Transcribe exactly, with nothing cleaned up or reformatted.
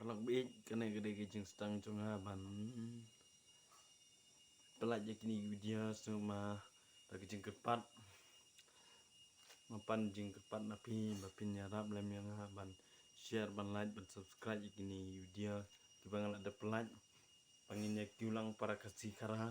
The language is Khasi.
Lok bik kane ka dei ka jingstang jong nga ban pynlait ïa kine ki video sngewma da ka jingkyrpad. Nga pan jingkyrpad na phi ba phin ïarap lem ïa nga ban share, ban like, ban subscribe ïa kine ki video kiba nga la dep pynlait. Ba ngin ïa kiew lang para Khasi Khara.